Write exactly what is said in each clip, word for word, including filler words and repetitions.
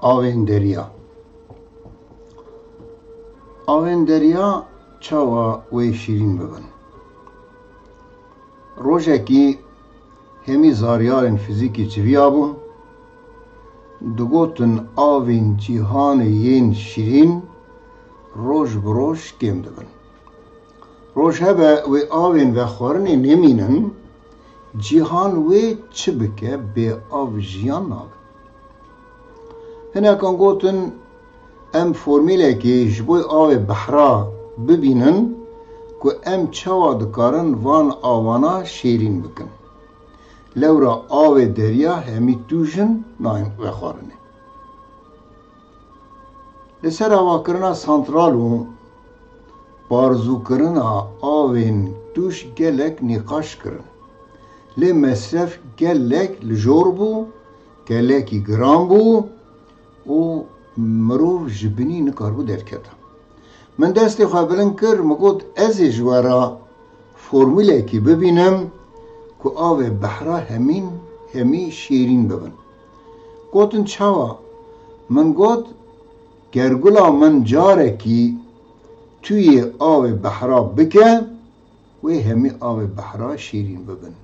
Avên derya. Avên derya çawa wê şîrîn bibin? Rojekî hemî zaryarên fizîkî civiyabûn, digotin avên cîhanê yên şîrîn roj bi roj kêm dibin. Roj hebe wê avên vexwarinê nemînin, cîhan wê çi bike, bê av jiyan nabe. Hinekan gotin, em formîlekê ji bo avê behra bibînin ku em çawa dikarin van avana şêrîn bikin. Lewra avê derya hemî tûj in, nayên vexwarinê. Li ser avakirina santral û parzûkirina avên tûj gelek nîqaş kirin. Lê mesref gelek li jor bû, gelekî giran bû û mirov ji binî nikaribû derketa. Min destê xwe bilind kir, min got, ez ê ji we re formûlekî bibînim ku avê behra hemîn, hemî şêrîn bibin. Gotin, çawa? Min got, ger gula min carekî tûyê avê behra bike, wê hemî avê behra şîrîn bibin.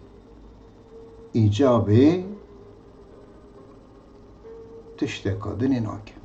Îcabê tişteka dinê nake.